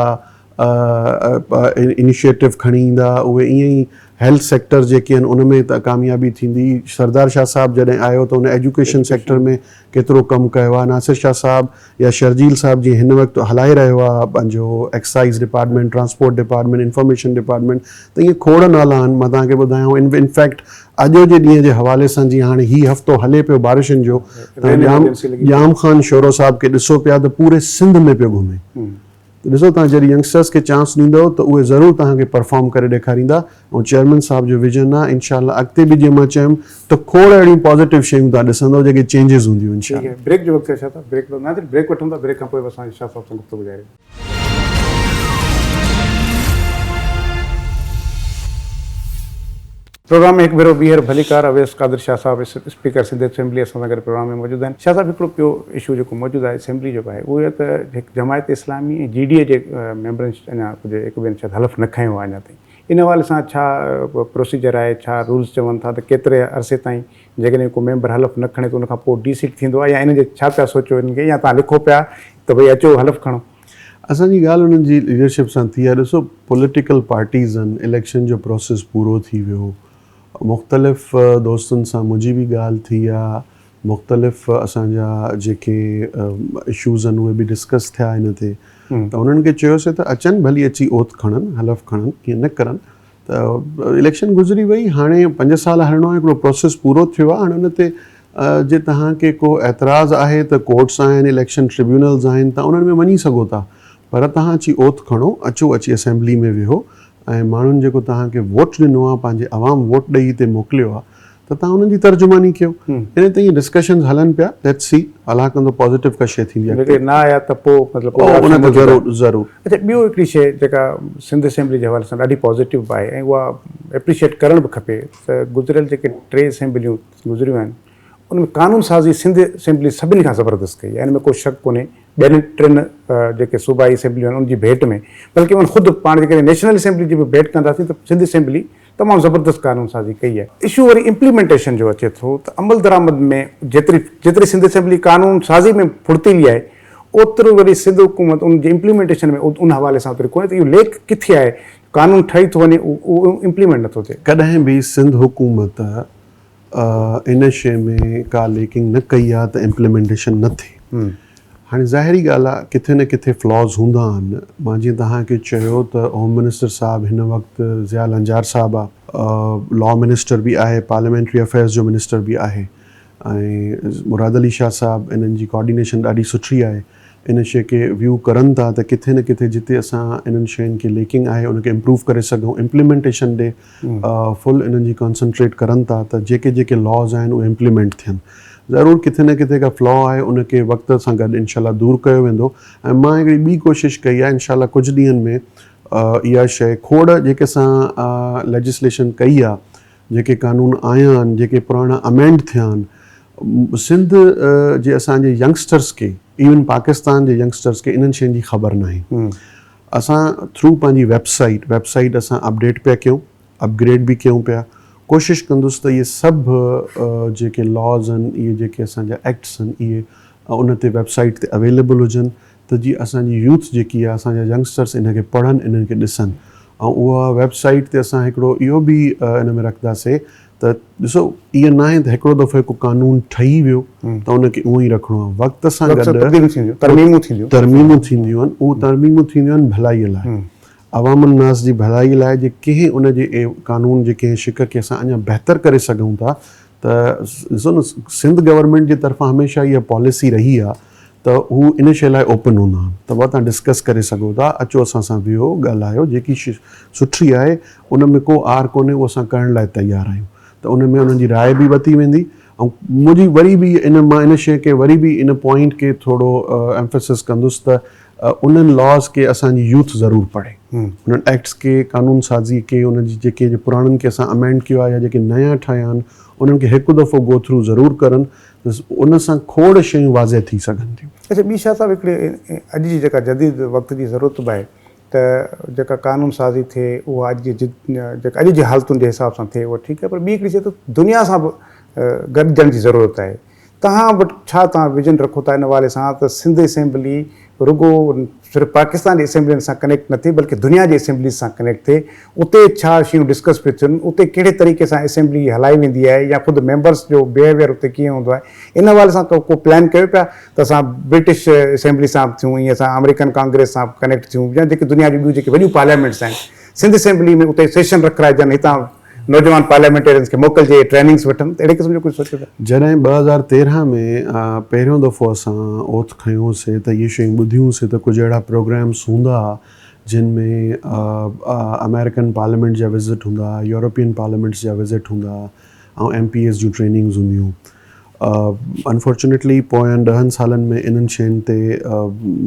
انيشيٽو کڻي ايندا اهي ائين ئي هيلٿ سيڪٽر جيڪي آهن ان ۾ ڪاميابي ٿيندي سردار شاهه صاحب جڏهن آيو ته ان ايجوڪيشن سيڪٽر ۾ ڪيترو ڪم ڪيو آهي ناصر شاهه صاحب يا شرجيل صاحب جيئن هن وقت هلائي رهيو آهي پنهنجو excise department transport department information department ته ائين کوڙ نالا آهن مان توهان کي ٻڌايان انفيڪٽ اڄ جي ڏينهن جي حوالي سان جيئن هاڻي هي هفتو هلي پيو بارشن جو ته ڄام خان شورو صاحب کي ڏسو پيا ته پوري سنڌ ۾ پيو گهمي ته ڏسو توهان جڏهن ينگسٽرس کي چانس ڏيندؤ ته اهي ضرور توهان کي پرفارم ڪري ڏيکاريندا ۽ چيئرمين صاحب جو ويزن آهي انشاء الله اڳتي به جيئن مان چيم ته کوڙ اهڙيون پازيٽو شيون توهان ڏسندؤ جيڪي چينجز هونديون انشاء الله. ٺيڪ آهي بريڪ جو وقت ٿيو شاهه صاحب بريڪ ناظرين بريڪ وٺون ٿا بريڪ کان پوء به اسان شاهه صاحب سان گفتگو جاري. پروگرام ۾ هڪ ڀيرو ٻيهر ڀليڪار اويس قادر شاهه صاحب اسپيڪر سنڌ اسيمبلي اسان سان گڏ پروگرام ۾ موجود آهن. شاهه صاحب هڪڙو ٻيو اشو جيڪو موجود آهي اسيمبلي جو به آهي اهو اهو ته هڪ جماعت اسلامي ۽ جي ڊي اي جي ميمبرن اڃا ڪجهه هڪ ٻين شايد حلف نه کنيو آهي اڃا تائين ان حوالي سان ڇا پروسيجر آهي ڇا رولز چون ٿا ته ڪيتري عرصي تائين جيڪڏهن ڪو ميمبر حلف نه کڻي ته ان کان پوء ڊي سيٽ ٿيندو آهي يا انهن جي ڇا پيا سوچو انهن کي يا توهان لکو پيا ته ڀئي اچو حلف کڻو. اسان جي ڳالهه انهن جي ليڊرشپ سان ٿي آهي ڏسو پوليٽيڪل پارٽيز آهن اليڪشن جو پروسيس پورو ٿي ويو مختلف دوستن سان منهنجي به ڳالهه ٿي آهي مختلف اسان جا جيڪي اشوز آهن اهي به ڊسڪس ٿيا ان تي ته انهن کي چيوسي ته اچن ڀلي اچي اوٿ کڻن حلف کڻن ائين نه ڪرن ته اليڪشن گذري وئي هاڻي پنج سال هلڻو آهي هڪڙو پروسيس پورو ٿيو آهي هاڻي ان تي جي توهان کي ڪو اعتراض آهي ته ڪورٽس آهن اليڪشن ٽربيونلز آهن تان انهن ۾ وڃي سگهو ٿا پر توهان اچي اوٿ کڻو اچو اچي اسيمبلي ۾ ويهو ۽ ماڻهن جيڪو توهان کي ووٽ ڏنو آهي پنهنجي عوام ووٽ ڏئي هتي موڪليو آهي ته توهان انهن جي ترجماني ڪيو ان تي ائين ڊسڪشنز هلن پيا ليٽس سي الله ڪندو پازيٽو ڪا شيء ٿيندي اڳتي. جيڪڏهن نه آيا ته پوء مطلب ڪو آپشن موجود آهي. ضرور ضرور. اڇا ٻيو هڪڙي شيء جيڪا سنڌ اسيمبلي جي حوالي سان ڏاڍي پازيٽو به آهي ۽ اها اپريشيٽ ڪرڻ به کپي ته گذريل جيڪي ٽي اسيمبليون گذريون آهن ان ۾ قانون سازي سنڌ اسيمبلي سڀني کان زبردست ڪئي آهي ان ۾ ڪو شڪ ڪونهي ٻين ٽن جيڪي صوبائي اسيمبليون آهن ان جي ڀيٽ ۾ بلڪه ان خود پاڻ جيڪڏهن نيشنل اسيمبلي جي به ڀيٽ ڪنداسين ته سنڌ اسيمبلي تمام زبردست قانون سازي ڪئي آهي. اشو وري امپليمينٽيشن جو اچي ٿو ته عملدرآمد ۾ جيتري جيتري سنڌ اسيمبلي قانون سازي ۾ ڦڙتيلي آهي اوترو وري سنڌ حڪومت ان جي امپليمينٽيشن ۾ ان حوالي سان اوتري ڪونهي ته اهو ليڪ ڪٿي آهي قانون ٺهي ٿو وڃي اهو امپليمينٽ نٿو ٿئي. ڪڏهن به سنڌ حڪومت ان شيء ۾ ڪا ليڪنگ نه ڪئي آهي ته امپليمينٽيشن نه ٿئي. هاڻي ظاهري ڳالهه آهي ڪٿي نه ڪٿي فلاز هوندا آهن. مان جيئن توهان کي چيو ته هوم منسٽر صاحب هن وقت ضياء لنجار صاحب آهي، لا منسٽر به آهي، پارليامينٽري افيئرز جو منسٽر به آهي ۽ مراد علي شاهه صاحب انهن جي ڪوآرڊينيشن ڏاڍي سٺي آهي. ان شيء کي ويو ڪرن ٿا ته ڪٿي نه ڪٿي جتي اسان انهن شين کي ليڪنگ آهي ان کي امپروو ڪري سگهون امپليمينٽيشن ڏي فل انهن جي ڪانسنٽريٽ ڪرن ٿا ته جيڪي جيڪي لاز آهن اهي امپليمينٽ ٿين ضرور ڪٿي نه ڪٿي ڪا فلا آهي ان کي وقت سان گڏ انشاء الله دور ڪيو ويندو ۽ مان هڪڙي ٻي ڪوشش ڪئي آهي انشاء الله ڪجهه ڏينهن ۾ اها شيء کوڙ جيڪي اسان ليجسليشن ڪئي آهي جيڪي قانون آيا آهن جيڪي پراڻا امينڊ ٿيا آهن سنڌ جي اسان جي ينگسٽرس کي ايون پاڪستان جي ينگسٽرز کي انهن شين جي خبر ناهي. اسان ٿرو پنهنجي ويب سائيٽ ويب سائيٽ اسان اپڊيٽ پيا ڪيون اپگريڊ به ڪيون پيا ڪوشش ڪندس ته اهي سڀ جيڪي لاز آهن اهي جيڪي اسان جا ايڪٽس آهن اهي ان تي ويب سائيٽ تي اويليبل هجن ته جيئن اسان جي يوٿ جيڪي آهي اسان جا ينگسٽرس ان کي پڙهن انهن کي ڏسن ۽ اها ويب سائيٽ تي اسان هڪڙو اهو به ان ۾ رکنداسي ته ڏسو ائين ناهي ته هڪڙو دفعو هڪ قانون ٺهي ويو ته ان کي اونئن ئي رکڻو آهي وقت سان گڏ ترميمون ٿينديون ترميمون ٿينديون آهن اهو ترميمون ٿينديون آهن ڀلائي لاء عوام الناس جي ڀلائي لاء جي ڪنهن ان جي قانون جي ڪنهن شق کي اسان اڃا بهتر ڪري سگهون ٿا ته ڏسو نه سنڌ گورنمينٽ جي طرفان هميشه اها پاليسي رهي آهي ته هو ان شيء لاء اوپن هوندا آهن ته بابا توهان ڊسڪس ڪري سگهو ٿا اچو اسان سان ويهو ڳالهايو جيڪي شيء سٺي آهي ان ۾ ڪو عار ڪونهي اهو اسان ڪرڻ لاء تيار آهيون ته ان ۾ انهن جي راء به ورتي ويندي ۽ منهنجي وري به ان مان ان شيء کي وري به ان پوائنٽ کي ٿورو ايمفسس ڪندس ته انهن لاز کي اسان جي يوٿ ضرور پڙهي انهن ايڪٽس کي قانون سازي کي ان جي جيڪي پراڻن کي اسان امينڊ ڪيو آهي يا جيڪي نيا ٺاهيا آهن انهن کي هڪ دفعو گو ٿرو ضرور ڪرن ته ان سان کوڙ شيون واضح ٿي سگهن ٿيون. اڇا ٻي شاهه صاحب هڪڙي اڄ جي جيڪا جديد وقت جي ضرورت به آهي ته جيڪا قانون سازي ٿئي اها اڄ جي جيڪا اڄ جي حالتن جي حساب سان ٿئي اها ٺيڪ آهي پر ٻي هڪڙي شيء ته دنيا سان به گڏجڻ جي ضرورت آهي توهان وٽ ڇا توهان ويزن رکو ٿا ان حوالي سان ته سنڌ اسيمبلي رڳو صرف پاڪستان جي اسيمبلين سان ڪنيڪٽ نه ٿئي بلڪه دنيا جي اسيمبليز سان ڪنيڪٽ ٿئي اتي ڇا شيون ڊسڪس پيون ٿين اتي ڪهڙي طريقي سان اسيمبلي هلائي ويندي آهي يا خود ميمبرس جو بيهيويئر اتي ڪيئن هوندو آهي ان حوالي سان ڪو پلان ڪيو پيا ته اسان برٽش اسيمبلي سان به ٿيون ائين اسان آمريڪن ڪانگريس سان به ڪنيڪٽ ٿيون يا جيڪي دنيا جون ٻيون جيڪي وڏيون پارليامينٽس آهن سنڌ اسيمبلي ۾ اتي سيشن رکرائجن هتان نوجوان پارليامينٽيرينز کي موڪلجي اهي ٽريننگز وٺن ته اهڙي قسم جو ڪجهه سوچيو ٿا؟ جڏهن 2013 ۾ پهريون دفعو اسان اوٿ کنيو سي ته اهي شيون ٻڌيون سي ته ڪجهه اهڙا پروگرامس هوندا جن ۾ آمريڪن پارليامينٽ جا وزٽ هوندا، يورپين پارليامينٽس جا وزٽ هوندا ۽ ايم پي ايز جون ٽريننگز هونديون. انفارچونيٽلي پوين ڏهن سالن ۾ انهن شين تي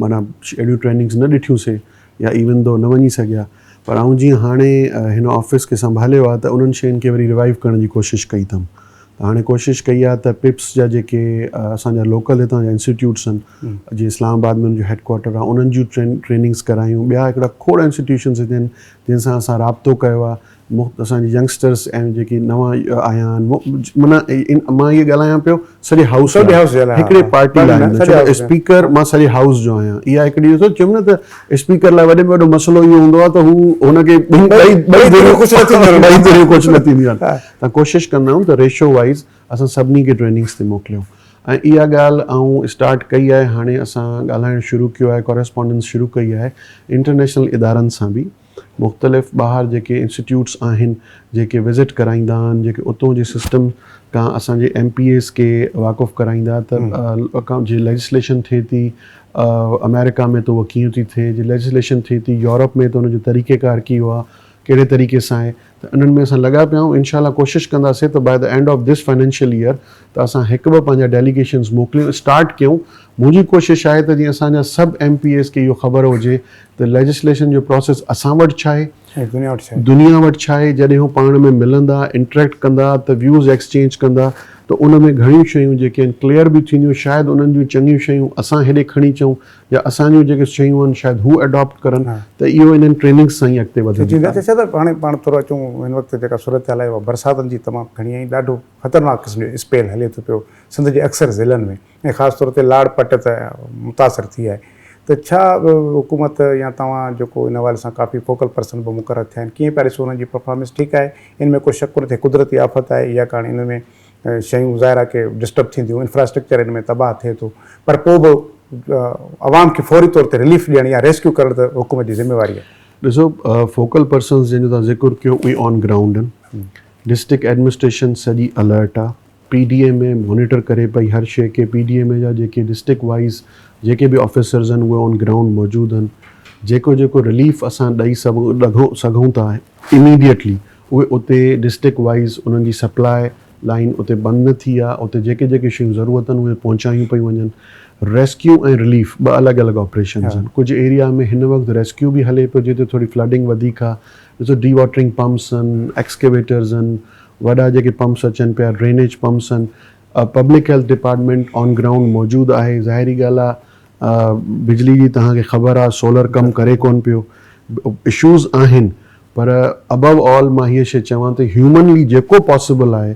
معنيٰ اهڙيون ٽريننگز نه ڏٺيون سي يا ايون دو نه وڃي سگهيا پر آئون جيئن هاڻي هن آفيس کي سنڀاليو آهي ته انهن شين کي وري ريوائيو ڪرڻ جي ڪوشش ڪئي اٿم ته هاڻي ڪوشش ڪئي آهي ته پپس جا جيڪي اسان جا لوڪل هتان جا انسٽيٽيوٽس آهن جيئن اسلام آباد ۾ ان جو هيڊ ڪوارٽر آهي انهن جون ٽريننگس ڪرايون ٻيا هڪڙا کوڙ انسٽيٽيوشنس هتي آهن جن سان اسان رابطو ڪيو آهي مفت اسان جي ينگسٽرس ۽ جيڪي نوان آيا آهن معنيٰ مان اهي ڳالهايان پيو سڄي هائوس لاء هڪڙي پارٽي لاء نه ڇو ته اسپيڪر مان سڄي هائوس جو آهيان اها هڪڙي ڏسو چيم نه ته اسپيڪر لاء وڏي ۾ وڏو مسئلو اهو هوندو آهي ته هو هن کي ٻئي ٻئي ڌريون خوش نه ٿينديون آهن ٻئي ڌريون خوش نه ٿينديون آهن ته ڪوشش ڪندا آهيون ته ريشو وائز اسان سڀني کي ٽريننگس تي موڪليون ۽ اها ڳالهه آئون اسٽارٽ ڪئي آهي هاڻي اسان ڳالهائڻ شروع ڪيو آهي ڪورسپانڊنس شروع ڪئي آهي انٽرنيشنل ادارن سان به مختلف ٻاهر جيڪي انسٽيٽيوٽس آهن جيڪي وزٽ ڪرائيندا آهن جيڪي اتون جي سسٽم کان اسان جي ايم پي ايز کي واقف ڪرائيندا ته جي ليجسليشن ٿئي ٿي آمريڪا ۾ ته اها ڪيئن ٿي ٿئي جي ليجسليشن ٿئي ٿي يورپ ۾ ته ان جو طريقي ڪار ڪيئن آهي ڪهڙي طريقي سان آهي ته انهن ۾ اسان لڳا پيا آهيون انشاء الله ڪوشش ڪنداسين ته by the end of this financial year ته اسان هڪ ٻه پنهنجا ڊيليگيشنز موڪليون اسٽارٽ ڪيون منهنجي ڪوشش آهي ته جيئن اسان جا سڀ ايم پي ايز کي اهو خبر هجي ته ليجسليشن جو پراسيس اسان وٽ ڇا آهي ۽ دنيا وٽ ڇا آهي. دنيا وٽ ڇا آهي جڏهن هو پاڻ ۾ ملندا انٽريڪٽ ڪندا ته ويوز ايڪسچينج ڪندا ته ان ۾ گهڻيون شيون جيڪي آهن ڪليئر به ٿينديون شايد انهن جون چڱيون شيون اسان هيڏي کڻي اچون يا اسان جون جيڪي شيون آهن شايد هو اڊاپٽ ڪرن ته اهو انهن ٽريننگس سان ئي اڳتي وڌندي. اڇا ته هاڻي پاڻ ٿورو اچون هن وقت جيڪا صورتحال آهي اها برساتن جي تمام گهڻي ۽ ڏاڍو خطرناڪ قسم جو اسپيل هلي ٿو پيو سنڌ جي اڪثر ضلعن ۾ ۽ خاص طور تي لاڙ پٽ ته متاثر ٿي آهي ته ڇا حڪومت يا توهان جيڪو ان حوالي سان ڪافي فوڪل پرسن به مقرر ٿيا آهن ڪيئن پيا ڏسو انهن جي پرفارمنس ٺيڪ آهي ان ۾ ڪو شڪ ڪونه ٿئي قدرتي آفت آهي اها ڪاڻ ان ۾ شيون ظاهر آهي ڪي ڊسٽرب ٿينديون انفراسٽرڪچر ان ۾ تباهه ٿئي ٿو پر پوء به عوام کي فوري طور تي رليف ڏيڻ يا ريسڪيو ڪرڻ ته حڪومت جي ذميواري آهي. ڏسو فوڪل پرسنز جن جو توهان ذڪر ڪيو اهي آن گرائونڊ آهن ڊسٽرڪٽ ايڊمنسٽريشن سڄي الرٽ آهي P D M A monitor ڪري پئي هر شيء کي پي ڊي ايم اي جا جيڪي ڊسٽرڪٽ وائيز جيڪي به آفيسرز آهن اهي آن گرائونڊ موجود آهن جيڪو جيڪو رليف اسان ڏئي سگهون ٿا اميڊيٽلي اهي اتي ڊسٽرڪٽ وائيز انهن جي سپلاء لائين اتي بند نه ٿي آهي اتي جيڪي جيڪي شيون ضرورت آهن اهي پهچايون پيون وڃن ريسڪيو ۽ رليف ٻه الڳ الڳ آپريشنز آهن ڪجهه ايريا ۾ هن وقت ريسڪيو به هلي پيو جتي ٿوري فلڊنگ وڌيڪ آهي ڏسو ڊي واٽرنگ پمپس آهن ايڪسڪيويٽرز آهن وڏا جيڪي پمپس اچن پيا ڊرينيج پمپس آهن public health department on ground موجود آهي ظاهري ڳالهه آهي بجلي جي توهان کي خبر آ سولر ڪم ڪري ڪون پيو اشوز آهن پر ابو آل مان هيء شي چوان ته هيومنلي جيڪو پاسيبل آهي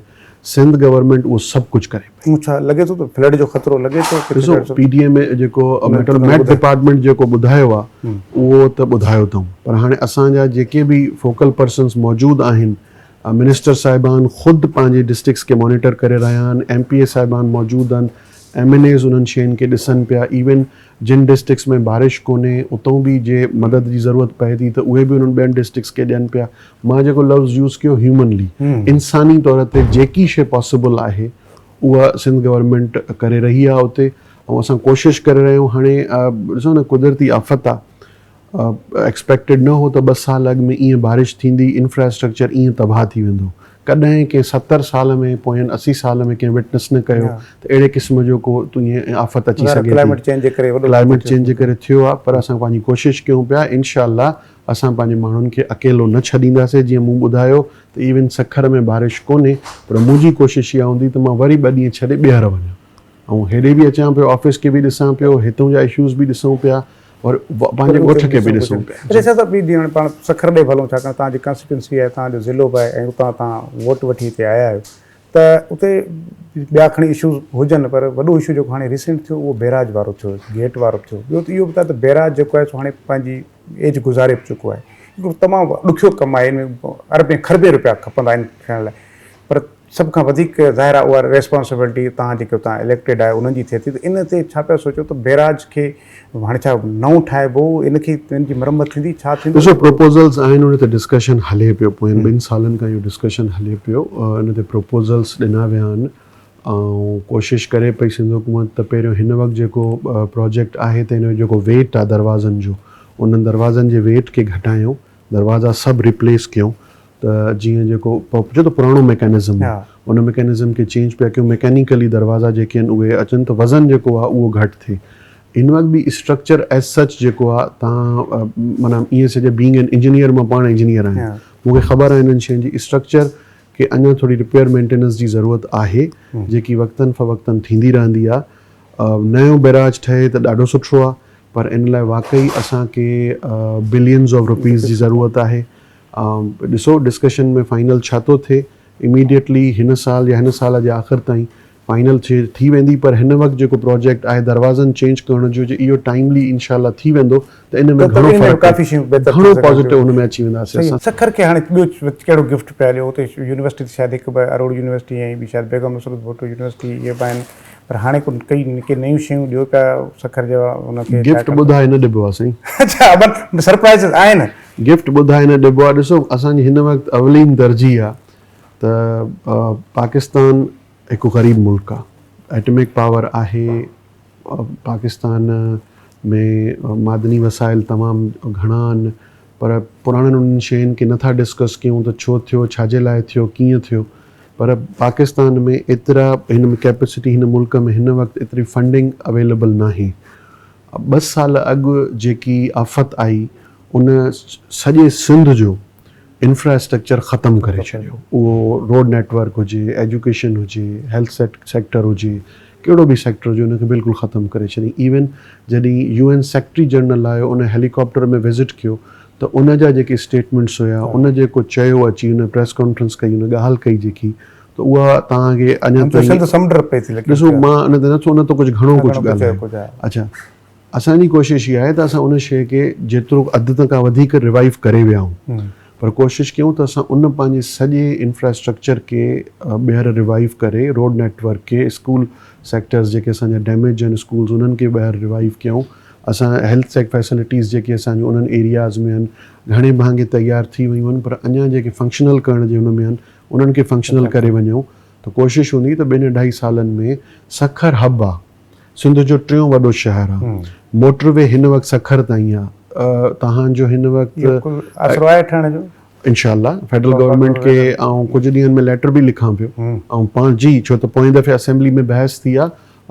سنڌ گورنمينٽ اهو سڀ ڪجهه ڪري پئي. ڇا لڳي ٿو ته فلڊ جو خطرو لڳي ٿو ڪٿي ڏسو پي ڊي ايم اي جيڪو ميٽل ميٽ ڊپارٽمينٽ جيڪو ٻڌايو آ اهو ته ٻڌايو اٿئون پر هاڻي اسان جا جيڪي به فوڪل پرسنس موجود آهن منسٽر صاحبان خود پنهنجي ڊسٽرڪٽس کي مانيٽر ڪري رهيا آهن ايم پي اي صاحبان موجود آهن ايم اين ايز انهن شين کي ڏسن پيا ايون جن ڊسٽرڪٽس ۾ بارش ڪونهي اتئون به جي مدد جي ضرورت پئي ٿي ته اهي به انهن ٻين ڊسٽرڪٽس کي ڏين پيا مان جيڪو لفظ يوز ڪيو هيومنلي انساني طور تي جيڪي شي پاسيبل آهي اها سنڌ گورنمينٽ ڪري رهي آهي اتي ۽ اسان ڪوشش ڪري رهيا آهيون هاڻي ڏسو نه قدرتي آفت آهي ايڪسپيڪٽيڊ نه هو ته ٻه سال اڳ ۾ ائين بارش ٿيندي انفراسٽرڪچر ائين تباهه ٿي ويندو. ڪڏهن ڪنهن ستر سال ۾ پوين اسي سال ۾ ڪنهن وٽنس نه ڪيو ته اهڙي قسم جو ڪو ائين آفت اچي سگهي ٿي. ڪلائميٽ چينج جي ڪري ٿيو آهي پر اسان پنهنجي ڪوشش ڪيون پيا انشاء الله اسان پنهنجي ماڻهن کي اڪيلو نه ڇڏينداسين جيئن مون ٻڌايو ته ايون سکر ۾ بارش ڪونهي پر منهنجي ڪوشش اها هوندي ته مان وري ٻه ڏينهن ڇڏي ٻيهر وڃان. آئون هيڏي به اچان پيو آفيس کي به ڏسان پيو هتون جا اشوز به ڏسون پيا اور پنهنجي ڳوٺ کي به ڏسون پيا. اچا شاهه صاحب ٻي ڏينهن پاڻ سکر ڏي به هلون ڇاڪاڻ توهان جي ڪانسٽيٽوئنسي آهي توهان جو ضلعو به آهي ۽ اتان توهان ووٽ وٺي هتي آيا آهيو ته اتي ٻيا کڻي اشوز هجن پر وڏو اشو جيڪو هاڻي ريسينٽ ٿيو اهو بيراج وارو ٿيو گيٽ وارو ٿيو ٻيو ته اهو به ته بيراج جيڪو آهي سو هاڻي پنهنجي ايج گذاري به چڪو آهي هڪڙو تمام ڏکيو ڪم آهي ان ۾ اربين کربين روپيا کپندا آهن ٿيڻ لاء پر سڀ کان وڌيڪ ظاهر آهي اها ريسپانسبلٽي توهان جيڪي اتان اليڪٽيڊ آهيو انهن جي ٿئي ٿي ته ان تي ڇا پيا سوچو ته بيراج کي هاڻي ڇا نئون ٺاهبو ان کي ان جي مرمت ٿيندي ڇا ٿيندو؟ ڏسو پروپوزلز آهن ان تي ڊسڪشن هلي پيو پوين ٻن سالن کان اهو ڊسڪشن هلي پيو ان تي پروپوزلز ڏنا ويا آهن ۽ ڪوشش ڪري پئي سنڌ حڪومت ته پهريون هن وقت جيڪو پروجيڪٽ آهي ته ان جو جيڪو ويٽ آهي دروازن جو انهن دروازن جي ويٽ کي گهٽايون دروازا سڀ ريپليس ڪيون ته جيئن جيڪو جو ته پراڻو ميڪانزم آهي ان ميڪانزم کي چينج پيا ڪيون ميڪانيڪلي دروازا جيڪي آهن اهي اچن ته وزن جيڪو آهي اهو گهٽ ٿئي ان وقت به اسٽرڪچر ايز سچ جيڪو آهي تان معنيٰ ائين سڄي بينگ اين انجنيئر مان پاڻ انجنيئر آهيان مون کي خبر آهي انهن شين جي اسٽرڪچر کي اڃا ٿوري رپيئر مينٽيننس جي ضرورت آهي جيڪي وقتن فوقتن ٿيندي رهندي آهي نيو بيراج ٺهي ته ڏاڍو سٺو آهي پر ان لاء واقعي اسان کي بلينز آف روپيز جي ضرورت آهي ڏسو ڊسڪشن ۾ فائنل ڇا ٿو ٿئي اميڊيٽلي هن سال يا هن سال جي آخر تائين فائنل ٿئي ٿي ويندي پر هن وقت جيڪو پروجيڪٽ آهي دروازن چينج ڪرڻ جو جي اهو ٽائملي انشاء الله ٿي ويندو ته ان ۾ گهڻو فرق گهڻو پازيٽو ان ۾ اچي وينداسين اسان. سکر کي هاڻي ٻيو ڪهڙو گفٽ پيا ڏيو اتي يونيورسٽي ته شايد هڪ ٻه اروڙ يونيورسٽي ۽ ٻي شايد بيگم نصرت ڀٽو يونيورسٽي اهي به آهن پر هاڻي ڪو ڪئي ڪي نيون شيون ڏيو پيا سکر جا ان کي گفٽ ٻڌائي نه ڏبو آ سائين. اڇا بس سرپرائزز آهن. گفٽ ٻڌائي نه ڏبو آ ڏسو اسان جي هن وقت اولين ترجيح آ ته پاڪستان هڪ غريب ملڪ آ ايٽمڪ پاور آهي پاڪستان ۾ معدني وسائل تمام گهڻا آهن پر پراڻن انهن شين کي نٿا ڊسڪس ڪيون ته ڇو ٿيو ڇا جي لاء ٿيو ڪيئن ٿيو پر پاڪستان ۾ ايترا هن ۾ ڪيپسٽي هن ملڪ ۾ هن وقت ايتري فنڊنگ اويليبل ناهي ٻه سال اڳ جيڪي آفت آئي ان سڄي سنڌ جو انفراسٽرڪچر ختم ڪري ڇڏيو اهو روڊ نيٽ ورڪ هجي ايجوڪيشن هجي هيلٿ سيڪٽر هجي ڪهڙو به سيڪٽر هجي ان کي بلڪل ختم ڪري ڇڏيائين ايون جڏهن يو اين سيڪريٽري جنرل آيو ان هيليڪاپٽر ۾ وزٽ ڪيو ته ان جا جيڪي اسٽيٽمينٽس هيا ان جيڪو چيو اچي ان پريس ڪانفرنس ڪئي ان ڳالهه ڪئي جيڪي ته اها توهان کي اڃا تائين سمنڊ پئي ٿي لڳي ڏسو مان ان تي نٿو ان ته ڪجهه گهڻو ڪجهه ڳالهايو اڇا اسان جي ڪوشش اها آهي ته اسان ان شيء کي جيترو اڌ کان وڌيڪ ريوائيو ڪري ويا آهيون پر ڪوشش ڪيون ته اسان ان پنهنجي سڄي انفراسٽرڪچر کي ٻيهر ريوائيو ڪري روڊ نيٽ ورڪ کي اسڪول سيڪٽرز جيڪي اسان جا ڊيميج آهن اسڪولز انهن کي ٻيهر ريوائيو ڪيون اسان هيلٿ سيڪ فيسلٽيز جيڪي اسان جون انهن ايرياز ۾ آهن گهڻي ڀاڱي تيار ٿي ويون آهن پر اڃا جيڪي فنڪشنل ڪرڻ جي ان ۾ آهن انهن کي فنڪشنل ڪري وڃون ته ڪوشش هوندي ته ٻن اڍائي سالن ۾ سکر هب آهي سنڌ جو ٽيون وڏو شهر آ موٽر وي هن وقت سکر تائين آ تهان جو هن وقت آسرو آهي ٺهڻ جو انشاء الله فيڊرل گورنمينٽ کي آئون ڪجهه ڏينهن ۾ ليٽر به لکان پيو آئون پاڻ جي ڇو ته پوئين دفعي اسيمبلي ۾ بحث ٿي آ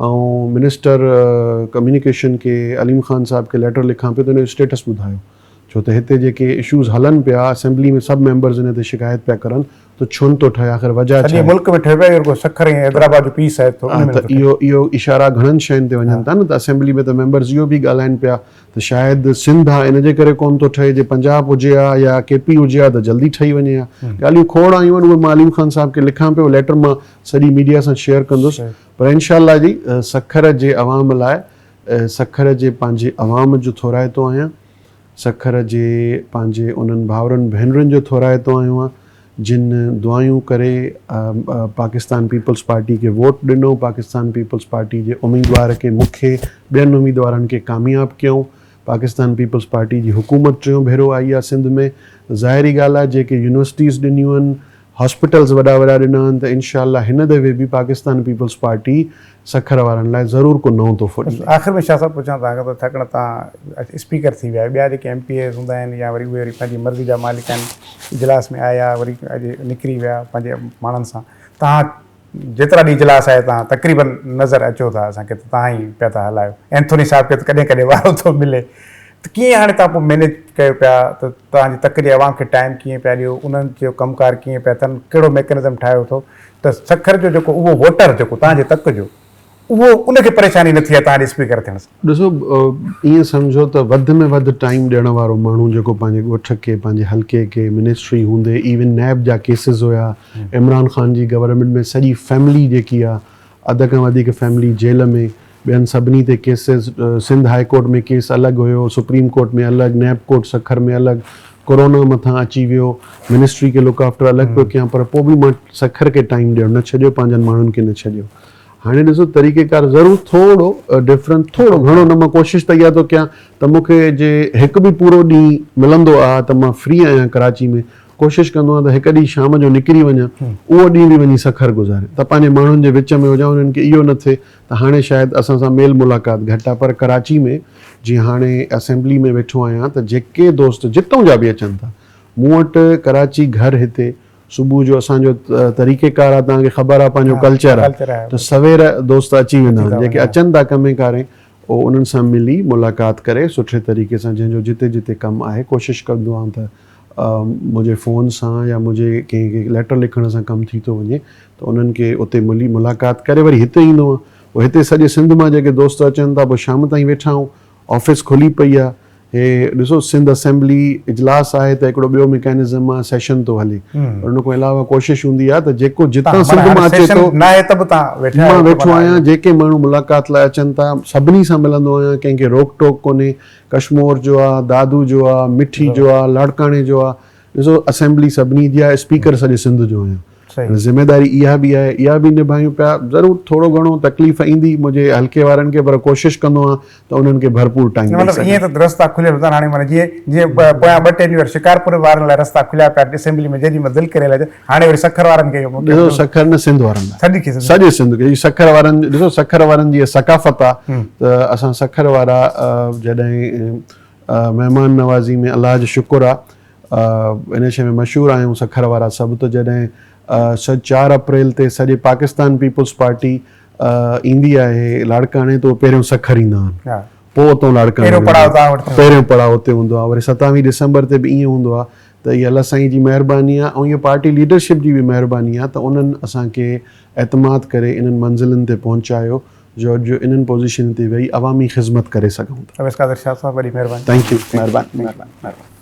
آئون منسٽر ڪميونيڪيشن کي عليم خان صاحب کي ليٽر لکان پيو ته ان جو اسٽيٽس ٻڌايو ڇو ته هتي جيڪي اشوز هلن پيا اسيمبلي ۾ سڀ ميمبرز ان تي شڪايت پيا ڪرن. ته ڇو نٿو ٺهي آخر وجهه ڇا سڄي ملڪ ۾ ٺهي پيو رڳو سکر ۽ حيدرآباد جو پيس آهي ٿو ان ۾ ته اهو اهو اشارا گهڻن شين تي وڃن ٿا نه ته اسيمبلي ۾ ته ميمبرز اهو به ڳالهائن پيا ته شايد سنڌ آ ان جي ڪري ڪون ٿو ٺهي جي پنجاب هجي ها يا ڪي پي هجي ها ته جلدي ٺهي وڃي ها ڳالهيون کوڙ آيون آهن اهي مان عليم خان صاحب کي لکان پيو ليٽر مان سڄي ميڊيا سان شيئر ڪندس پر انشاء الله جي سکر جي عوام لاء سکر جي پنهنجي عوام جو ٿورائتو آهيان سکر جي پنهنجي انهن ڀائرن ڀينرن جو ٿورائتو آهيان جن دعايون ڪري پاڪستان پيپلز پارٽي کي ووٽ ڏنو، پاڪستان پيپلز پارٽي جي اميدوار کي مون کي ٻين اميدوارن کي ڪامياب ڪيائون، پاڪستان پيپلز پارٽي جي حڪومت ٽيون ڀيرو آئي آهي سنڌ ۾ ظاهري ڳالهه آهي جيڪي يونيورسٽيز ڏنيون آهن هاسپيٽلز وڏا وڏا ڏنا آهن ته انشاء الله هن دفعي به پاڪستان پيپلز پارٽي سکر وارن لاء ضرور ڪو نئون تحفو ڏيندي. آخر ۾ شاهه صاحب پڇان توهان کان ته ڇاڪاڻ توهان اسپيڪر ٿي ويا آهيو ٻيا جيڪي ايم پي ايز هوندا آهن يا وري اهي وري پنهنجي مرضي جا مالڪ آهن اجلاس ۾ آيا وري اڄ نڪري ويا پنهنجي ماڻهن سان توهان جيترا ڏينهن اجلاس آهي توهان تقريبن نظر اچو ٿا اسان کي ته توهان ئي پيا ٿا هلايو اينٿوني صاحب کي ته ڪڏهن ڪڏهن وارو ٿو ملي ته ڪيئن هاڻي توهان پوء مينيج ڪيو پيا ته توهان جي تڪ جي عوام کي ٽائيم ڪيئن پيا ڏيو انهن جو ڪم ڪار ڪيئن پيا ٿين ڪهڙو ميڪنزم ٺاهيو اٿو ته سکر جو جيڪو اهو ووٽر جيڪو توهان جي تڪ جو اهو ان کي پريشاني نه ٿئي توهان جي اسپيڪر ٿيڻ سان. ڏسو ائين سمجهو ته وڌ ۾ وڌ ٽائيم ڏيڻ وارو ماڻهو جيڪو پنهنجي ڳوٺ کي پنهنجي حلقي کي منسٽري هوندي ايون نيب جا ڪيسز هيا عمران خان جي گورنمينٽ ۾ سڄي فيملي جيڪي آ اڌ کان وڌيڪ فيملي جيل ۾ ٻين سڀني تي cases Sindh high court ۾ case الڳ هيو سپريم ڪورٽ ۾ الڳ نيب ڪورٽ سکر ۾ الڳ ڪورونا مٿان اچي ويو منسٽري کي لڪ آفٽر الڳ پيو ڪيان پر پوء به مان سکر کي ٽائيم ڏيڻ نه ڇڏيو پنهنجن ماڻهن کي نه ڇڏيو هاڻي ڏسو طريقه ڪار ضرور ٿورو ڊفرنٽ ٿورو گهڻو نه مان ڪوشش ته اها ٿو ڪيان ته مون کي جي هڪ به پورو ڏينهن ملندو آ ته مان فري آهيان ڪراچي ۾ ڪوشش ڪندو آهيان ته هڪ ڏينهن شام جو نڪري وڃان اهو ڏينهن به وڃي سکر گذاريان ته پنهنجي ماڻهن جي وچ ۾ هجان انهن کي اهو نه ٿئي ته هاڻي شايد اسان سان ميل ملاقات گهٽ آ پر ڪراچي ۾ جيئن هاڻي اسيمبلي ۾ ويٺو آهيان ته جيڪي دوست جتون جا به اچن ٿا مون وٽ ڪراچي گهر هتي صبح جو اسان جو طريقه ڪار آ توهان کي خبر آ پنهنجو ڪلچر آ ته سوير دوست اچي ويندا آهن جيڪي اچن ٿا ڪمي ڪارين او انهن سان ملي ملاقات ڪري سٺي طريقي سان جنهن جو جتي جتي ڪم آهي ڪوشش ڪندو آهيان ته منهنجي فون سان يا منهنجي ڪنهن کي ليٽر لکڻ سان ڪم ٿي ٿو وڃي ته انهن کي اتي ملي ملاقات ڪري وري هتي ايندو آهيان پوء هتي سڄي سنڌ مان جيڪي دوست اچن ٿا پوء شام تائين ويٺا آهيون آفيس کلي پئي آ. هي ڏسو سنڌ اسيمبلي اجلاس آهي ته هڪڙو ٻيو ميڪانزم آ سيشن ٿو هلي پر ان کان علاوه ڪوشش هوندي آ ته جيڪو جتان سنڌ مان اچي ٿو مان ويٺو آهيان جيڪي ماڻهو ملاقات لاء اچن ٿا سڀني سان ملندو آهيان ڪنهن کي روڪ ٽوڪ ڪونهي ڪشمور جو آ دادو جو آ مٺي جو آ لاڙڪاڻي جو آ ڏسو اسيمبلي سڀني جي آ اسپيڪر سڄي سنڌ جو آهيان ذميداري اها به آهي اها به نڀايون پيا ضرور ٿورو گهڻو تڪليف ايندي منهنجي حلقي وارن کي پر ڪوشش ڪندو آهيان ته انهن کي ڀرپور ٽائيم ڏئي مطلب ائين ته رستا کليل هوندا هاڻي معنيٰ جيئن جيئن پويان ٻه ٽي ڏينهن شڪارپور وارن لاء رستا کليا پيا اسيمبلي ۾ جيڏي مهل دل ڪري هليا هاڻي وري سکر وارن کي اهو موقعو ڏسو سکر نه سنڌ وارن لاء سڄي کي سڄي سنڌ کي سکر وارن ڏسو سکر وارن جي ثقافت آ ته اسان سکر وارا جڏهن مهمان نوازي ۾ الله جو شڪر آ ان شيء ۾ مشهور آهيون سکر وارا سڀ ته جڏهن چار اپريل تي سڄي پاڪستان پيپلز پارٽي ايندي آهي لاڙڪاڻي ته پهريون سکر ايندا آهن پوء اتان لاڙڪاڻي پهريون پڙاء اتي هوندو آهي وري ستاويهه ڊسمبر تي به ائين هوندو آهي ته اها الله سائين جي مهرباني آهي ۽ اها پارٽي ليڊرشپ جي به مهرباني آهي ته انهن اسان کي اعتماد ڪري انهن منزلن تي پهچايو جو اڄ انهن پوزيشن تي ويهي عوامي خذمت ڪري سگهون ٿا. اويس قادر شاهه صاحب وڏي مهرباني. Thank you مهرباني مهرباني.